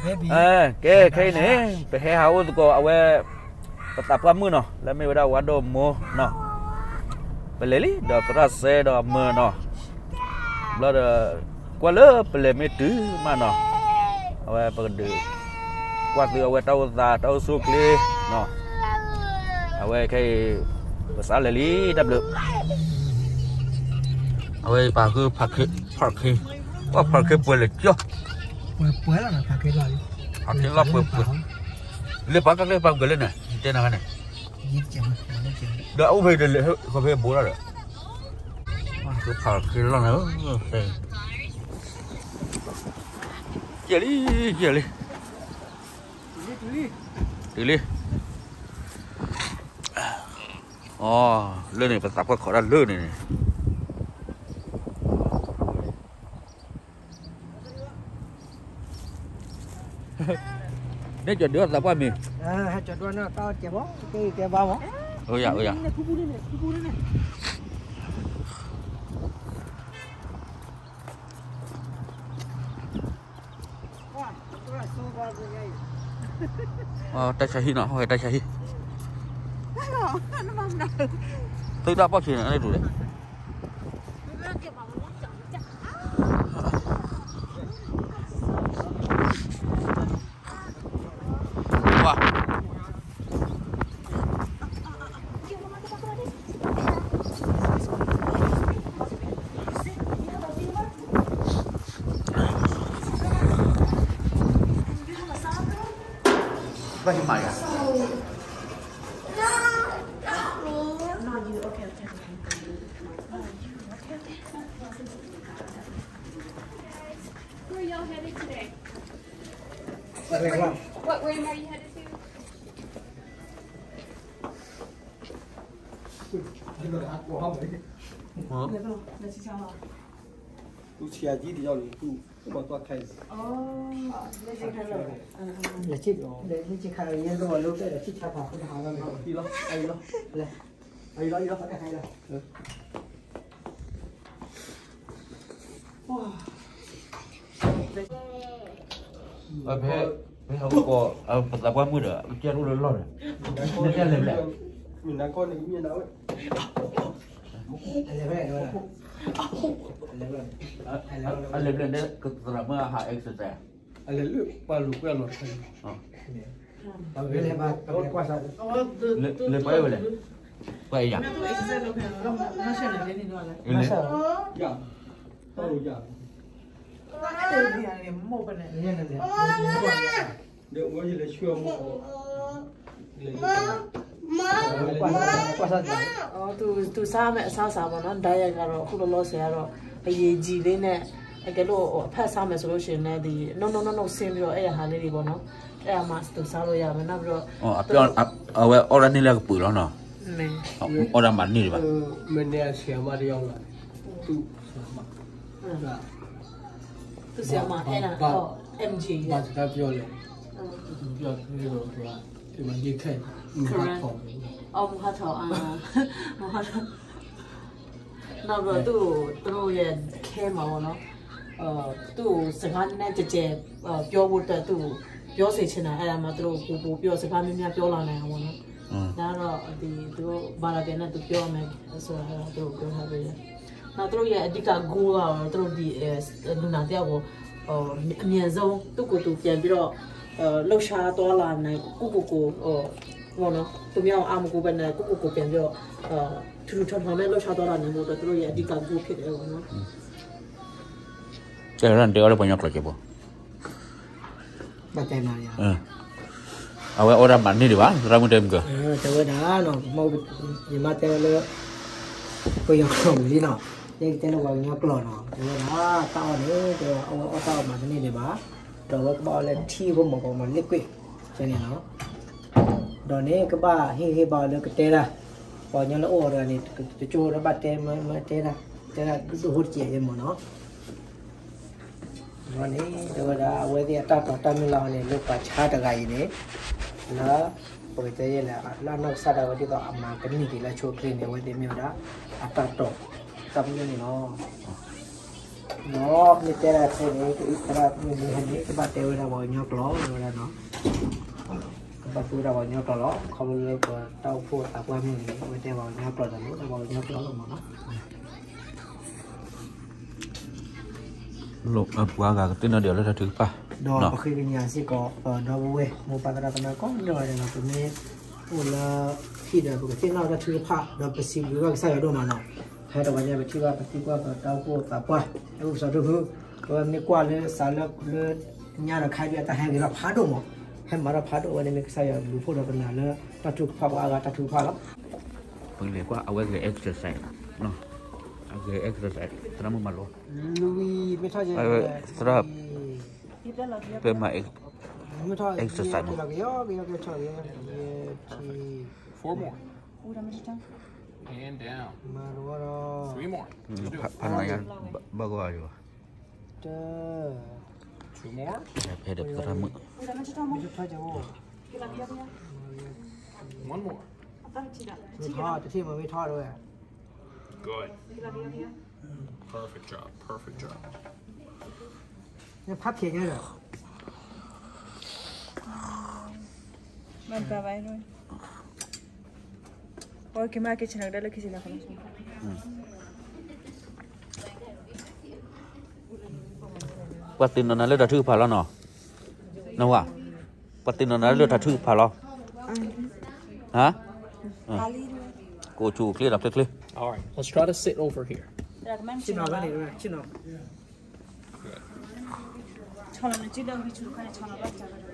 အဲ ကဲ ခဲအံၤန့ၣ် ပဟဲဟးအိၣ်သကိးအဝဲ ပသးပှၢ်မုၣ်နီၤ လၢမ့ၢ်ဝဲဒၣ်ဝါဒိၣ်မိၢ်နီၤ, ပလဲၤလံ ဒီးသရၣ်စဲဒီးအမၢနီၤ, ဘျီဒီး ကွၢ်လၢပလဲၤမ့ၢ်တုၤမးနီၤ, အဝဲပကဒုး ကွၢ်သုအဝဲတၢ်အိၣ်သးတၢ်အိၣ်ဆူၣ်အိၣ်ချ့နီၤ, အဝဲခဲအံၤ ပစးလဲၤလံတၢ်ဘျုး အဝဲပာ်ဃု parking, parking, ပှၤ parking ပှဲၤလၢကၠီ, ပှဲၤလီၤ parking လီၤ, parking လီၤပှဲၤပှဲၤ, လၢပှၤကကျဲပှၤဂဲၤလၢန့ၣ် တဲနၤန့ၣ်, ဒီးအိၣ်ဖဲဒီးလဲၤဃီဖဲဘိလီၤဒီး, ပာ်ဃုလီၤန့ၣ်, ကဲလံ, ကဲလံ, တုၤလံ, အိ လၢန့ၣ် ပသးပှၢ်ခိးတၢ်လၢန့ၣ်န့ၣ် နဲကၠီဒုးအသးပှၢ်မ့ၢ်, ကၠီဒုးန့ၣ်တၢ်ကဲဘၣ်, ကဲဘၣ်မး, အိယၤ အိယၤ, တၢ်ဆါဟံၣ်နီၤ ဟဲတၢ်ဆါဟံၣ်, သုတၢ်ပီၢ်ဆံးန့ၣ် အန့ၣ်တူၢ်လဲၣ် ဘၣ်ဟံးမးယၤ, ဆံးအကံတယီလံ, သူၣ်ဘၣ်သွၣ်ခဲအံၤ, လဲၤဆံး, လဲၤဆံးခါယဲလီၤလၢကဲဒီး ဆံးဆါဖးဖိတဟါလီၤ, အံၤလီၤ, အံၤလီၤ, အံၤလီၤ, အံၤလီၤ, ဖဲ ဖဲဟးအိၣ်ကိး ပသးပှၢ်မုၣ်ဒီး ကဲထီၣ်လၢလီၢ်ဒီး နကလဲၤဘျဲၣ်, မ့ၢ်နၤကီၢ်န့ၣ်ကမ့ၢ်နၤဝဲ, အလဲၤဘျဲၣ်န့ၣ် ကသရၣ်မုၣ်အဟး exercise အလဲၤလၢပှၤလူၤကွဲအလီၢ်တခါန့ၣ်, လဲၤပှၤဝဲလဲၣ်, ပှၤအံၤယၤ, ယၤ, တၢ်အိၣ်ယၤ, ဒီးဝဲယလဲၤဆှၢမူ လဲၤ သူၣ်ဆါမဲာ်ဆါဆါဘၣ်နီၤ ဒါယၤဂၤဒီး ဃုလီၤလီၤဆဲးဒီး အယံာ်ယံာ်လံန့ၣ် အကဲဒိၣ်ဖးဆါမဲာ် solution န့ၣ် ဒီး နီၢ်နီၢ်နီၢ်နီၢ် ဆ့ၣ်မ့ၢ်ဒီး အဲၣ်ယၤဟးလံဒံးဘီနီၤ အဲၣ်ယၤမၤသူၣ်ဆါလီၤယၤ မ့ၢ်နီၢ်ဘျီ အဝဲအီၣ်ဒၣ်န့ၢ်လၢအကပၤလီၤနီၤ အီၣ်ဒၣ်မၤန့ၢ်ဒံးဘၣ် မ့ၢ်န့ၣ်အဆံးအမးတယီၤလီၤ သူၣ်ဆါမး သူၣ်ဆါမး အဲၣ်ဒၣ် MG ဘၣ်စကါပယီၤလဲၣ် ပယီၤလဲၣ် မၤယ့ခဲ မုၢ်ဟါထီၣ် မုၢ်ဟါထီၣ် မုၢ်ဟါထီၣ် နီၢ်ဘျီ သူၣ် တရူးယဲ ခဲမးဝဲနီၤ သူၣ်စကားနဲကဲကဲ ပြောဖို့အတွက် သူပြောစေချင်တာ အဲ့ဒါမှ သူတို့ ပိုပိုပြီးတော့ စကားများများပြောလာနိုင်တာပေါ့နော် ဒါကတော့ ဒီသူတို့ ဘာသာပြန်နဲ့ သူပြောရမယ်ဆိုတာ အဲ့ဒါ သူတို့ ပြောထားပေးတယ် နောက် သူတို့ရဲ့ အဓိက goal ကတော့ သူတို့ ဒီ လူနာတစ်ယောက်ကို အမြန်ဆုံး သူ့ကိုယ်သူ ပြန်ပြီးတော့ လှုပ်ရှားသွားလာနိုင် ကိုယ့်ကိုယ်ကို ပေါ့နော် သူများကို အားမကိုးဘဲနဲ့ ကိုယ့်ကိုယ်ကို ပြန်ပြီးတော့ ထူထူထောင်ထောင်နဲ့ လှုပ်ရှားသွားလာနိုင်ဖို့အတွက် သူတို့ရဲ့ အဓိက goal ဖြစ်တယ်ပေါ့နော် တဲရၣ်တဲအီၤလၢပှၤကညီကျိာ်က့ၤဘိ ဘၣ်တဲနၤယၤ အဝဲအီၣ်ဒၣ်မၤန့ၢ်ဒံးဘၣ် သရၣ်မုၣ်တဲမုၢ်က တဲဝဲဒၣ် ယမါတဲလၢ ပယီၤကျိာ်ဝံၤလံနီၤ ယကတဲလၢပှၤကညီကျိာ်နီၤ တဲဝဲဒၣ် တၢ်အီၣ်န့ၣ် တဲဝဲ အဝဲအီၣ်တၢ်အီၣ်မၤတန့ၢ်ဒံးဘၣ် ဒီးအဝဲကဘၣ်အီၣ်လၢထံဖိမီၤဖိမၤ liquid ကဲန့ၣ်နီၤ ဒီးန့ၣ် ကဘၣ်ဟ့ၣ်ဂံၢ်ဟ့ၣ်ဘါအီၤလၢကတဲဒၣ် ပှၤကညီလၢအိၣ်အီၤတဂၤန့ၣ် တကၠိဒီးဘၣ်တဲမ့ၢ်တဲဒၣ် တဲဒၣ်ဒိၣ်ဟိတကဲးယဲမ့ၢ်နီၤ န့ၣ် တဲဝဲဒၣ် အဝဲသ့ၣ်အတၢ်တီတၢ်မုၢ်လၢ်အီၤန့ၣ် လၢပှၤဆါတဂၤအံၤန့ၣ် လၢ ပကတဲယဲလဲၣ် လၢအနီၢ်ကစၢ်ဒၣ်ဝဲဒ်သိးအမၤကန့ၢ်က့ၤလၢအဆိအချ့န့ၣ် အဝဲသ့ၣ်မ့ၢ်ဝဲဒၣ် အတၢ်တီ တၢ်မုၢ်လၢ်န့ၣ်လီၤ ဒီးမ့ၢ်တဲဒၣ်ဖဲန့ၣ် ကအံသရၣ်မုၣ်န့ၣ် ဟဲန့ၣ် ကဘၣ်တဲဝဲဒၣ်ပှၤကညီကျိာ်ဝဲဒၣ်နီၤ, ကဘၣ်တဲဝဲဒၣ်ပှၤကညီကျိာ်လီၤ. ခီဖျိလၢပတၢ်အိၣ်ဖှိၣ်သးပှၢ်မ့ၢ်ဂ့ၤန့ၣ် အဝဲတဲပှၤကညီကျိာ်ဒီး လိၣ်ဒၣ်ပှၤကညီကျိာ်လီၤမးနီၤ. ပှၤဂၤကသ့ၣ်နီၣ်ဒံးအီၤလၢတၢ်ထုကဖၣ်, ဒီးပဃ့ကညးစ့ၢ်ကီး ပဒီပုၢ်ဝဲၢ် မိၢ်ပၢ်သရၣ်သမါကိးဂၤဒဲးနီၤ, ပမ့ၢ်အိၣ်လၢဟံၣ်ဒီး ပကသ့ၣ်နီၣ်တၢ်ထုကဖၣ် ဒီးပစံးဘျုးဘၣ်ကစၢ်ယွၤဒိၣ်မးနီၤ. ဖဲတဝဲန့ၣ် ပထံၣ်ဘၣ်ပသံကွၢ်ပတၢ်အိၣ်ဖှိၣ်သးပှၢ် အဲၣ်ပစီဒိၣ်ဖု, အဝဲမ့ၢ်ကွၢ်လၢစးလၢလၢညါဒီးခါဒံး အတၢ်ဟဲဂ့ၤထီၣ်ဖးဒိၣ်မး, ဟဲမၤထီၣ်ဖးဒိၣ်ဝဲန့ၣ် မ့ၢ်ကစၢ်ယွၤဘျုးဖှိၣ်ဒီးပနာ်လၢတၢ်ထုကဖၣ် ပှၤအါဂၤတၢ်ထုကဖၣ်လီၤ. ပကလဲၤကွၢ်အဝဲဂဲၤ exercise နီၤ, အဂဲၤ exercise သရၣ်မုၣ်မၤလိ သရၣ် ပမၤ exercise မး Four more. And down. Three more. You do it. ဖးနါယါ ဘၣ်ဂီၤအါယၤဘၣ်. Two more. ဖဲဒီးသရၣ်မုၣ် One more. မ့ၢ်ထီၣ်တထံၣ်မ့ၢ်မ့ၢ်ထီၣ်တဝဲ Good. Perfect job. Perfect job. ဖးဖျဲးညါဒီး မ့ၢ်ဘၣ်ဘၣ် Okay, မ့ၢ်က့ၤဆ့ၣ်နီၤကဒါလၢခံဆ့ၣ်နီၤ ပှၤသ့ၣ်နီၣ်နၤလၢတၢ်ထုကဖၣ်လီၤနီၤ, နဝၤ, ပှၤသ့ၣ်နီၣ်နၤလၢတၢ်ထုကဖၣ်လီၤ, ဟါ, ကအိၣ်ဆူၣ်အိၣ်ချ့ဒီးချ့ချ့. All right, let's try to sit over here. ဆ့ၣ်နီၤဘၣ်န့ၣ် ဆ့ၣ်နီၤ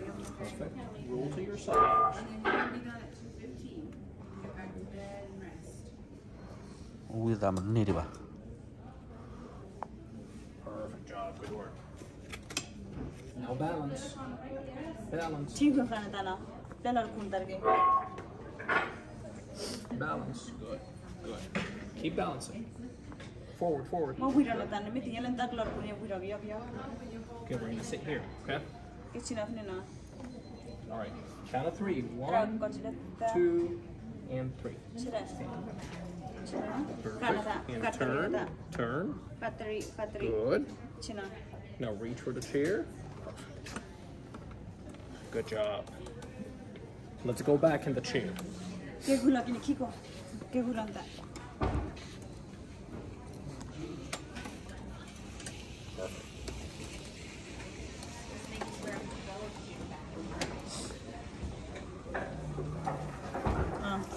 Good. Perfect. Roll to your side. ဝံသးမန့ၢ်ဒံးဘၣ်. Perfect job. Good work. Now balance. Balance. ထံခွင်ဃာ်နသးနီၤ, ပျဲလီၤတခူနသးတက့ၢ်. Balance. Good. Good. Keep balancing. Forward, forward. မ့ၢ်ဝံၤဒီးနသး နမ့ၢ်သ့ၣ်ညါလၢနသးကလီၤတခူန့ၣ် ဝံၤဒီးကယီကယီ. Okay, we're gonna sit here, okay? ကဆ့ၣ်နီၤဖဲန့ၣ်နီၤ. All right. Count of three. One, two, and three. Perfect. And turn, turn. Good. Now reach for the chair. Good job. Let's go back in the chair. ကဲဂုၤလီၤက့ၤနခံကွၢ်, ကဲဂုၤလီၤနသး.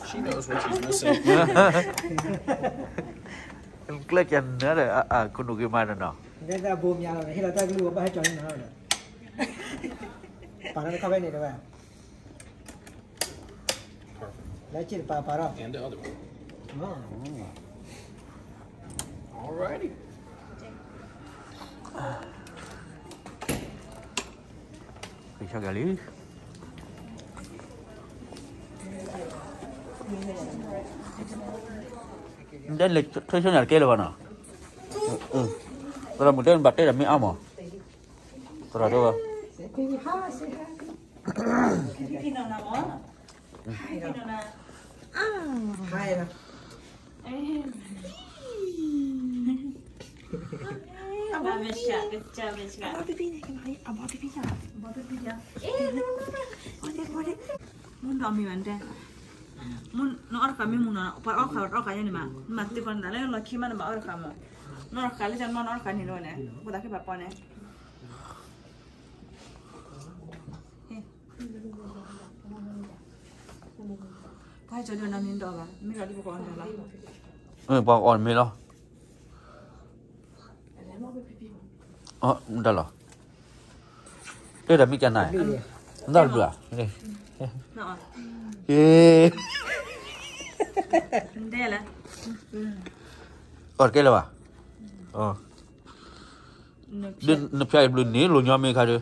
She knows what she's missing. ကျဲကနၢ်ဒီး အခိၣ်နူာ်ဂ့ၤမးနီၤနီၤ. ဒဲတၢ်ဘိမးလီၤ ဟ့ၣ်လီၤတၢ်ကလုၢ်ဝဲဘၣ်ဟဲကၠီၤန့ၣ်နီၤ. ပာ်လၢတခီဖဲန့ၣ်တဝဲ Perfect. လၢက့ၢ်တပာ်ပာ်ထီၣ် And the other one. All righty. ကဆါကလံ နတဲလၢထွဲဆိညါတကဲလၢၤဘၣ်နီၤ. သရၣ်မုၣ်တဲနဘၣ်တဲဒီးမ့ၢ်အါမး. သရၣ်တဲဝဲ မ့ၢ်ဒီးမ့ၢ်ဘၣ်တဲ, မ့ၢ်နအီၣ်တဃာ်မ့ၢ်မူနီၤ ပှၤအီၣ်ဃာ်အီၣ်ဃာ်ယဲန့ၣ်မး နမၤသ့ၣ်ကီးနသးလၢလီၢ်ခံမး နဘၣ်အီၣ်တဃာ်မး, နအီၣ်တဃာ်လၢတၢ်မ့ၢ်နအီၣ်တဃာ်န့ၣ်ဝဲန့ၣ် ပှၤသးက့ၤပှၤပီန့ၣ် ပှၤဟဲကၠီဒုးနၤမ့ၢ်ဒီးဘၣ် မ့ၢ်ဒီးလၢပကအီၣ်နၤလီၤ, ပှၤအီၣ်မ့ၢ်လီၤ, မ့ၢ်တၢ်လီၤ, တဲတၢ်မ့ၢ်ကနၤ, မ့ၢ်တၢ်တဘျုးဧါ, အီၣ်တကဲလၢၤဘၣ်, နဖျါအံၤဘျုးန့ၣ် လိၤညီမ့ၢ်ခါဒီး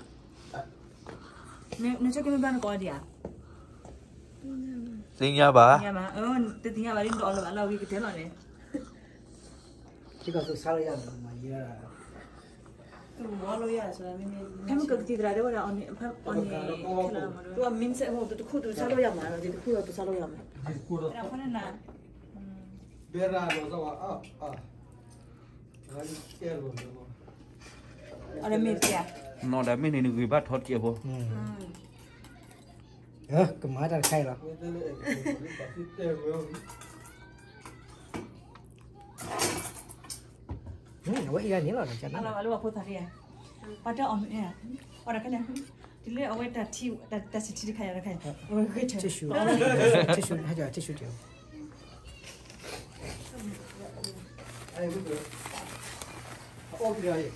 နဆိကမိၣ်ဘၣ်နကိးဒံးဧါ, သ့ၣ်ညါဘၣ်, တသ့ၣ်ညါဘၣ်ဒ်နအီၣ်လၢၤဘၣ်လၢဝံၤကတဲလီၤန့ၣ်, ဖဲမ့ၢ်ကကသံၣ်သရၣ်တဲဝဲဒၣ်အီၣ်န့ၣ်, အီၣ်န့ၣ်, တခူၣ်တဆါလီၤယၤမး, တခူၣ်တဆါလီၤယၤမး, ဘဲရၤလီၤသးဝဲ, ကဲလီၤ, အီၤဒီးမ့ၢ်တကဲ, နီၢ်ဒီးမ့ၢ်န့ၣ် နဂ့ၤဘၣ်ထီတကဲဖိ, ကမၤတၢ်တခါအံၤလီၤ, အဝဲအံၤန့ၣ်လီၤ, လၢအဖိသၣ်, ပှၤတအီၣ်မ့ၢ်, အီၤဒီးခဲန့ၣ်, တုၤလၢအဝဲတၢ်ဆံးတခါယၤတခါ, အဝဲဂဲၤထၢၣ်, ထံၣ်ဆူၣ်, ထံၣ်ဆူၣ်, ထံၣ်ဆူၣ်, အီၣ်က့ၤ,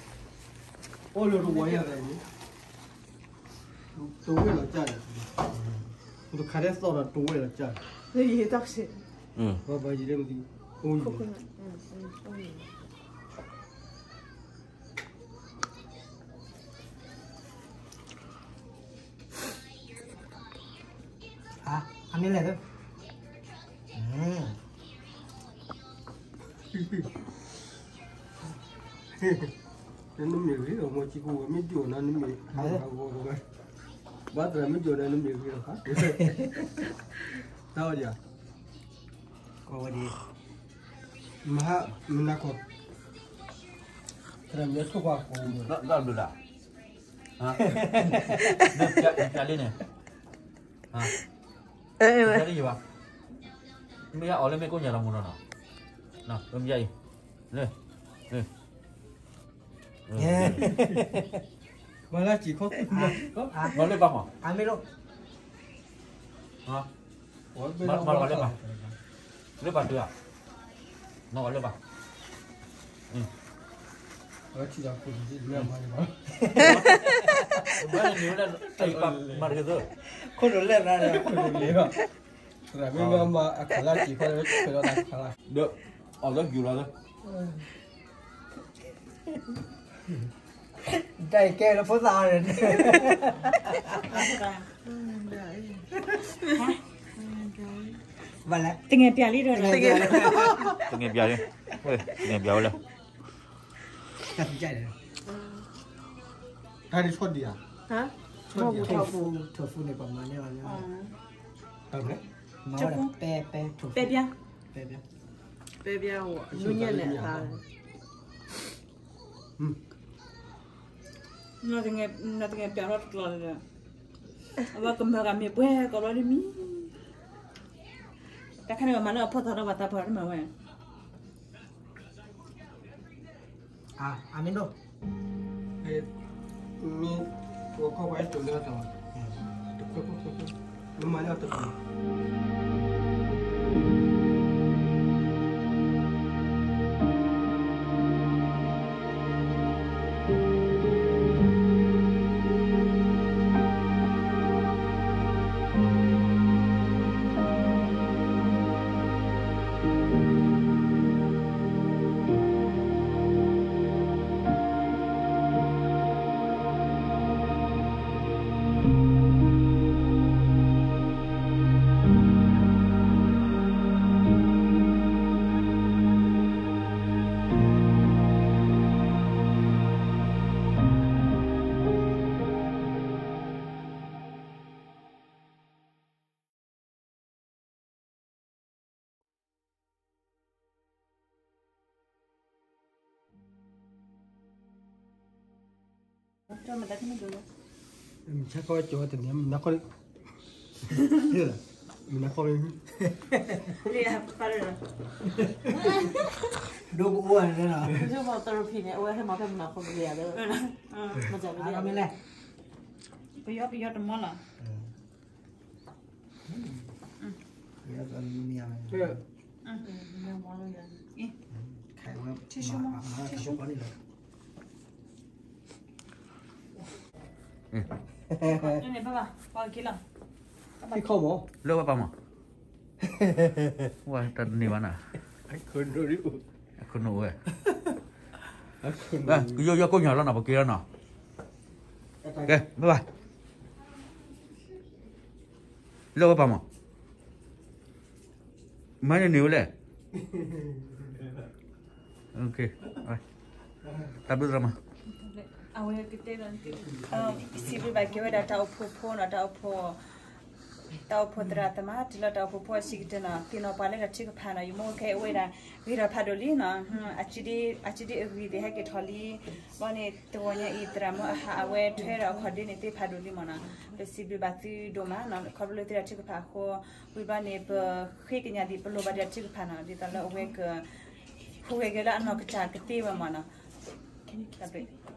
အိၣ်လၢတဝီယၤသးန့ၣ်, တဝဲၢ်လီၤကၢ်န့ၣ်, တခါတည်းသီၣ်ဒီးတဝဲၢ်လီၤကၢ်, ဘၣ်ဘၣ်ယံၤလၢမသံ, အိၣ်ယံၤ အမ့ၢ်လဲၣ်, နမ့ၢ်ဂ့ၤလီၤ မ့ၢ်ကံကိးဝဲ မ့ၢ်ဒိၣ်နၤ နမ့ၢ်ဟးဂီၤဂီၤဝဲ, ဘၣ်သရၣ်မ့ၢ်ဒိၣ်နၤ နမ့ၢ်ဂ့ၤလီၤ, တၢ်ဝဲဒၣ်, ကဝဲဒၣ်, မဟါ မနၤခီ, သရၣ်မ့ၢ်ထိၣ်ခွါကိးဝဲ, ဘျုးလၢ်, မ့ၢ်ပျးလံန့ၣ်, မ့ၢ်ယါအီၤလၢမ့ၢ်ကိးညါလီၤမူနီၤနီၤ, မ့ၢ်ယါအံၤ, လၢ, မၤလၢကံၢ်ခီ, မၤလၢပၢ်မး, မၤလၢပၢ်, လၢပၢ်တုၤဧါ, မၤလၢပၢ်, မၤတက့ၢ်သၢ, ခိၣ်ဒိၣ်လဲၣ်သရၣ်, ခိၣ်ဒိၣ်လဲၣ်, သရၣ်မ့ၢ်မၤအခါလၢကံၢ်ခီလၢ ဒီးအီၤလၢယူၤလီၤသၢ တၢ်အံၤကဲလၢဖိသၣ်အီၤန့ၣ်, ဘၣ်လဲၣ်, တငဲၢ်ပၠးလံဒီး, တငဲၢ်ပၠးလံ, တငဲၢ်ပၠးဝဲလၢ, တၢ်ဒ်ဆီဒံးဧါ, ဆီဒံး, ထီၣ်ဖူန့ၣ် ပှၤမၤန့ၢ်အီၤလၢ, မၤဝဲဒၣ် ပဲ, ပဲ, ပဲပၠါ, ပဲပၠါ, ပဲပၠါ, နူညဲၣ်န့ၣ်အသး နတငဲၢ်ပၠးထီၣ်တကျီလၢၤ, အဝဲကမၤဂၤမ့ၢ်ပှဲၤကီးဘျီဒ်မံၤ, တၢ်ခါန့ၣ် ပမၤလၢအဖီၣ်သးဒီးပှၤသးပှၢ်တမၤဝဲ, အမ့ၢ်ဒိၣ်, မ့ၢ်, ပှၤခီပှၤအဲၣ်တိၤလၢအသး, တခွဲခွဲခွဲခွဲ, မ့ၢ်မၤလၢအတခွဲ မုၢ်ဆါခီကၠီတန့ၢ် မုၢ်နၤခီ, မုၢ်နၤခီ, ဒိကအိၣ်န့ၣ်လီၤ, တရူးဖံန့ၣ် အဝဲဟဲမၤဖဲမုၢ်နၤခီက့ၤဧါ, မ့ၢ်လဲၣ်, ပယီၤပယီၤတမီလီၤ. လၢဝဲပၢ်မး, ဝဲတန့ၢ်ဘၣ်နၤ, အခိၣ်နူာ်ဝဲ, ကယိယိကိးညါလီၤနီၤ ပက့ၤလီၤနီၤ, ကဲ ဘၣ်ဘၣ် လၢဝဲပၢ်မး, မၤန့ၢ်န့ၢ်ဝဲလဲၣ်, တၢ်ဘျုးသရၣ်မး, အဝဲကတဲလီၤ, စံးဘျုးဘၣ်က့ၤဝဲဒၣ်တၢ်အိၣ်ဖှိၣ်ဖိနီၤ, တၢ်အိၣ်ဖှိၣ် တၢ်အိၣ်ဖှိၣ်သရၣ်သမါ တုၤလၢတၢ်အိၣ်ဖှိၣ်ဖိအဆံးကတၢၢ်နီၤ သ့ၣ်နီၣ်ပှၤလၢတၢ်ထုကဖၣ်နီၤ ယမိၢ်ခဲအံၤဝဲဒၣ် ဂ့ၤထီၣ်ဖးဒိၣ်လံနီၤ အစုဒ့အဂံၢ်သ့ၣ်ဟဲက့ၤထီၣ်လံ ဘၣ်န့ၣ် တဂီၤညါအံၤ သရၣ်မုၣ်အဟးအဝဲထွဲဒီးအခီၣ်ဒ့န့ၣ် သ့ဖးဒိၣ်လံမ့ၢ်နီၤ ပစံးဘျုးဘၣ်သုဒိၣ်မးနီၤ ခီဖျိလၢသုတၢ်ထုကဖၣ်အဃိ ဝံၤဘျီန့ၣ် ပဃ့ကညးဒံး ပလိၣ်ဘၣ်ဒံးတၢ်ထုကဖၣ်နီၤ ဒ်သိးလၢအဝဲက ဟူးဂဲၤက့ၤလၢအနီၢ်ကစၢ်ကသ့ဝဲမ့ၢ်နီၤ တၢ်ဘျုး